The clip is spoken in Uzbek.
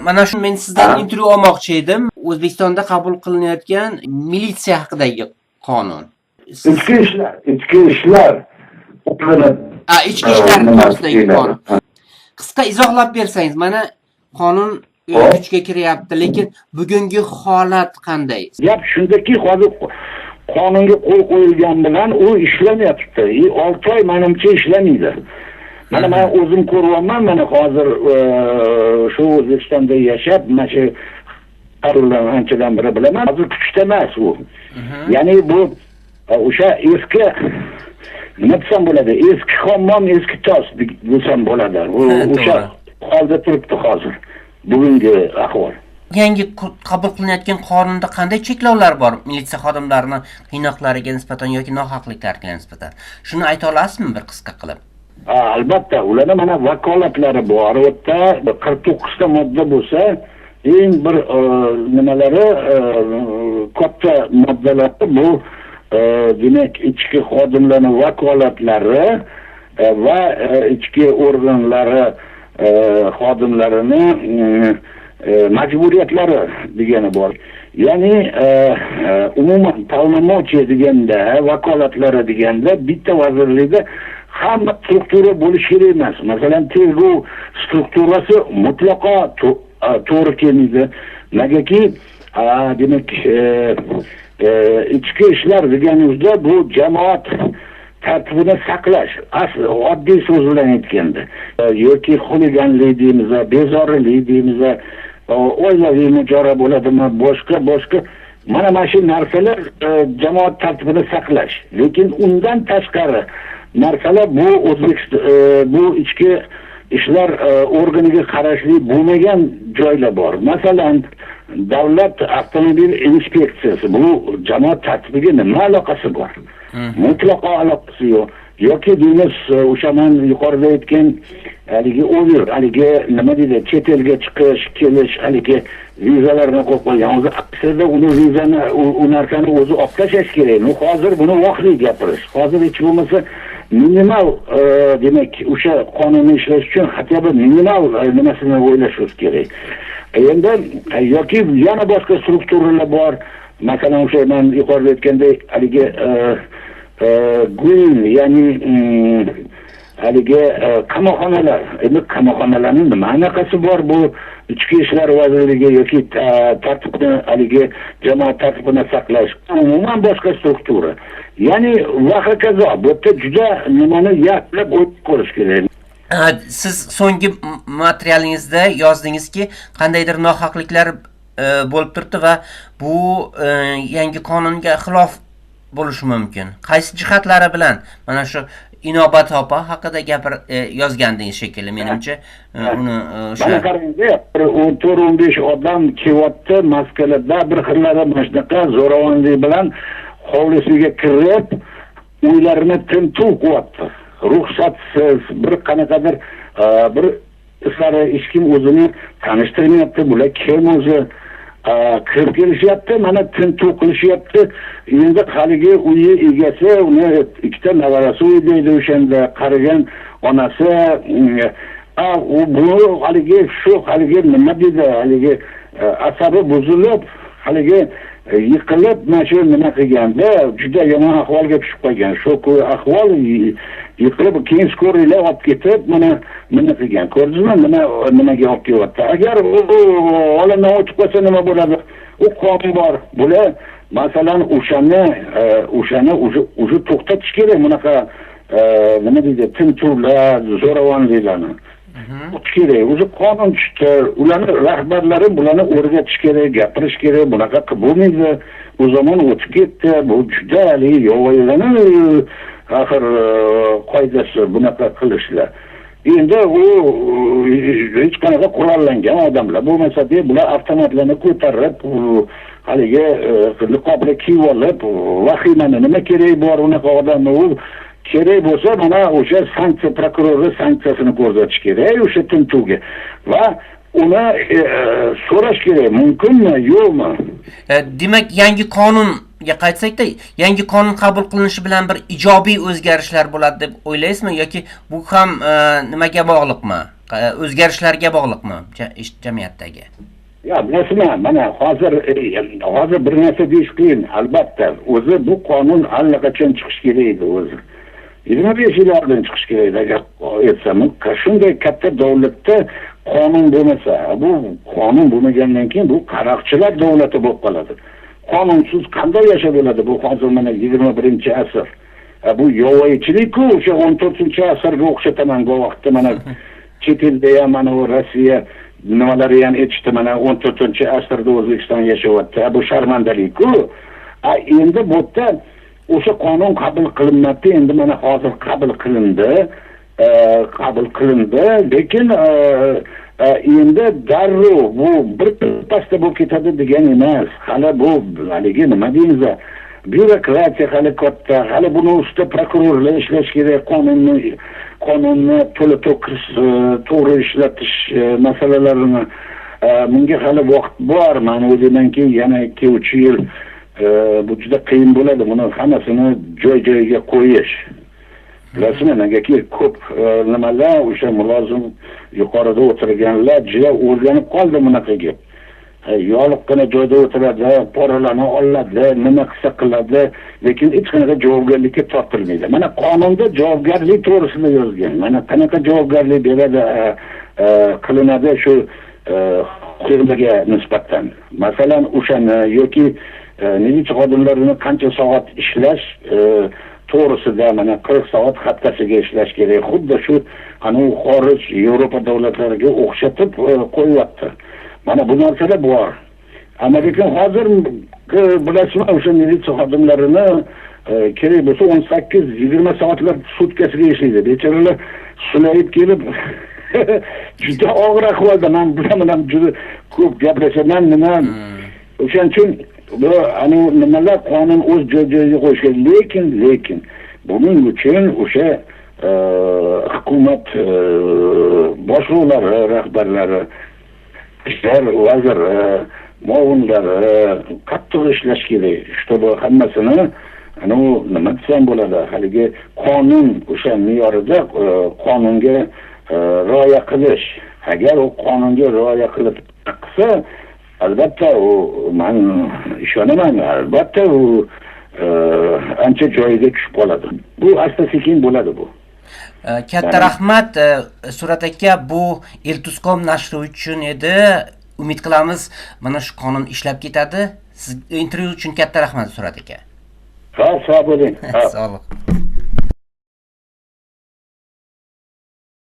Mana shu men sizdan intervyu olmoqchi edim. O'zbekistonda qabul qilinayotgan militsiya haqidagi qonun. Siz Ichki ishlar, ichki ishlar organi A, ichki ishlar nimasi to'g'risidagi deyiladi. qonun. Qisqa izohlab bersangiz, mana qonun kuchga kiryapti, lekin bugungi holat qanday? Gap shundaki, hozir qonunga qo'l qo'yilgan bilan u ishlamayapti. И 6 oy manimcha ishlamaydi. Mana men o'zim ko'ryapman, mana hozir shu O'zbekistonda yashab, mana shu qonunlarni anchadan beri bilaman. Hozir kuchda emas u. Ya'ni bu o'sha eski, nima desam bo'ladi, eski hammom, eski tos desam bo'ladi. U o'sha holda turibdi hozir bugungi ahvol. Yangi qabul qilinayotgan qonunda qanday cheklovlar bor militsiya xodimlarini qiynoqlariga nisbatan yoki nohaqliklarga nisbatan? Shuni ayta olasizmi bir qisqa qilib? Ha, albatta, ularda mana vakolatlari bor. U yerda 49 ta modda bo'lsa, eng bir nimalari, katta moddalari bu demak, ichki xodimlarni vakolatlari va ichki organlari xodimlarini majburiyatlari degani bor. Ya'ni umuman полномочия deganda, vakolatlari deganda bitta vazirlikda hamma struktura bo'lishi kerak emas. Masalan, tergov strukturasi mutlaqo to'g'ri kelmaydi. Negaki, demak, ichki ishlar deganimizda bu jamoat tartibini saqlash, asli oddiy so'z bilan aytganda, yoki xuliganlik deymiz, bezorilik deymiz, oilaviy mojaro bo'ladimi, boshqa boshqa, mana shu narsalar jamoat tartibini saqlash. Lekin undan tashqari narsalar bu O'zbekiston, bu ichki ishlar organiga qarashli bo'lmagan joylar bor. Masalan, davlat avtomobil inspeksiyasi, bu jamoat tartibiga nima aloqasi bor? Mutlaqo aloqasi yo'q. Yoki deymiz, o'sha man yuqorida aytgan haligi OVIR, haligi nima deydi, chet elga chiqish kelish, haligi vizalarni qo'yib qo'ygan. O'zi aslida uni vizani, u narsani o'zi olib tashlash kerak. Ну, hozir buni vaqtli gapirish. Hozir hech bo'lmasa minimal, demak, o'sha qonunni ishlash uchun хотя бы minimal nimasini o'ylashimiz kerak endi. Yoki yana boshqa strukturalar bor. Masalan, o'sha man yuqorida aytgandek, haligi GUIN, ya'ni haligi qamoqxonalar. Endi qamoqxonalarni nima aloqasi bor bu ichki ishlar vazirligi yoki tartibni, haligi jamoat tartibini saqlash umuman boshqa struktura. Ya'ni va hokazo, bu yerda juda nimani yaxshilab o'ylab ko'rish kerak. Siz so'nggi materialingizda yozdingizki, qandaydir nohaqliklar bo'lib turibdi va bu yangi qonunga xilof bo'lishi mumkin. Qaysi jihatlari bilan? Mana shu Inobat opa haqida gapir yozgandingiz shekilli, menimcha, uni o'sha Mana qarangda, bir 14, 15 odam kelyapti maskalarda, bir xillari, mana shunaqa zo'ravonlik bilan hovlisiga kirib, uylarini tintuv qilyapti ruxsatsiz. Bir qanaqadir bir ishlari, hech kim o'zini tanishtirmayapti, bular kim o'zi, kirib kelishyapti, mana tintuv qilishyapti. Endi haligi uyi egasi, uni ikkita nevarasi uyda edi o'shanda, qarigan onasi. A u bu haligi shu haligi nima deydi, haligi asabi buzilib, haligi yiqilib, mana shu nima qilganda juda yomon ahvolga tushib qolgan, шоковый ahvol, yiqilib, keyin скорый lar olib ketib, mana nima qilgan, ko'rdingizmi, nima nimaga olib kelyapti. Agar u olamdan o'tib qolsa, nima bo'ladi? U qonun bor. Bular, masalan, o'shani уже to'xtatish kerak bunaqa nima deydi, tintuvlar, zo'ravonliklarni kerak. Уже qonun tushdi, ularni rahbarlari bularni o'rgatish kerak, gapirish kerak, bunaqa qilib bo'lmaydi, u zamon o'tib ketdi. Bu juda haligi yovvoyilarni axir qoidasi bunaqa qilishlar. Endi u hech qanaqa qurollangan odamlar bo'lmasa, bular avtomatlarni ko'tarib, haligi niqobni kiyib olib, vahimani nima keragi bor unaqa odamni? U kerak bo'lsa, mana o'sha sanksiya, prokurorni sanksiyasini ko'rsatish kerak o'sha tintuvga va uni so'rash kerak, mumkinmi, yo'qmi. Demak, yangi qonunga qaytsakda, yangi qonun qabul qilinishi bilan bir ijobiy o'zgarishlar bo'ladi deb o'ylaysizmi yoki bu ham nimaga bog'liqmi? O'zgarishlarga bog'liqmi jamiyatdagi? Ya bilasizmi, mana hozir bir narsa deyish qiyin, albatta. O'zi bu qonun allaqachon chiqishi kerak edi o'zi. 25 yil oldin chiqishi kerak edi, agar aytsam. Shunday katta davlatda qonun bo'lmasa, bu qonun bo'lmagandan keyin bu qaroqchilar davlati bo'lib qoladi. Qonunsiz qanday yashab bo'ladi? Bu hozir mana 21-asr. Bu yovvoyichilik-ku, o'sha 14-asrga o'xshataman bu vaqtda. Mana chet elda ham, mana u Rossiya nimalari ham aytishdi, mana 14-asrda O'zbekiston yashayapti. Bu sharmandalik-ku. Endi bu yerda o'sha qonun qabul qilinmabdi, endi mana hozir qabul qilindi. Qabul qilindi, lekin endi darrov bu bir pasda bo'lib ketadi degan emas. Hali bu haligi nima deymiz, byurokratiya hali katta, hali buni ustida prokurorlar ishlash kerak, qonunni to'la to'kis to'g'ri ishlatish masalalarini. Bunga hali vaqt bor. Man o'ylaymanki, yana 2-3 yil bu juda qiyin bo'ladi, buni hammasini joy joyiga qo'yish. Bilasizmi, negaki ko'p nimalar, o'sha mulozim yuqorida o'tirganlar juda o'rganib qoldi bunaqaga. Yoliqqina joyda o'tiradi, poralarni oladi, nima qilsa qiladi, lekin hech qanaqa javobgarlikka tortilmaydi. Mana qonunda javobgarlik to'g'risida yozgan. Mana qanaqa javobgarlik beradi, qilinadi shu huquqlarga nisbatan. Masalan, o'shani yoki militsiya xodimlarini qancha soat ishlash to'g'risida, mana 40 soat haftasiga ishlash kerak. Xuddi shu anavi xorij Yevropa davlatlariga o'xshatib qo'yyapti. Mana bu narsalar bor. Ammo lekin hozir bilasizmi, o'sha militsiya xodimlarini kerak bo'lsa 18-20 soatlab sutkasiga ishlaydi. Bechoralar sulayib kelib juda og'ir ahvolda. Man bilan ham juda ko'p gaplashaman, nima. O'shaning uchun bu anavi nimalar qonun o'z joy joyiga qo'yish kerak. Lekin buning uchun o'sha hukumat boshliqlari, rahbarlari, ishlar vaziri, muovinlari qattiq ishlash kerak, чтобы hammasini anavi nima desam bo'ladi, haligi qonun o'sha me'yorida qonunga rioya qilish. Agar u qonunga rioya qilib qilsa, albatta u, man ishonaman, albatta u ancha joyiga tushib qoladi. Bu asta sekin bo'ladi bu. Katta rahmat, Surat aka, bu Eltuzcom nashri uchun edi. Umid qilamiz, mana shu qonun ishlab ketadi. Siz intervyu uchun katta rahmat, Surat aka. Ha, sog' bo'ling. Sog'lik.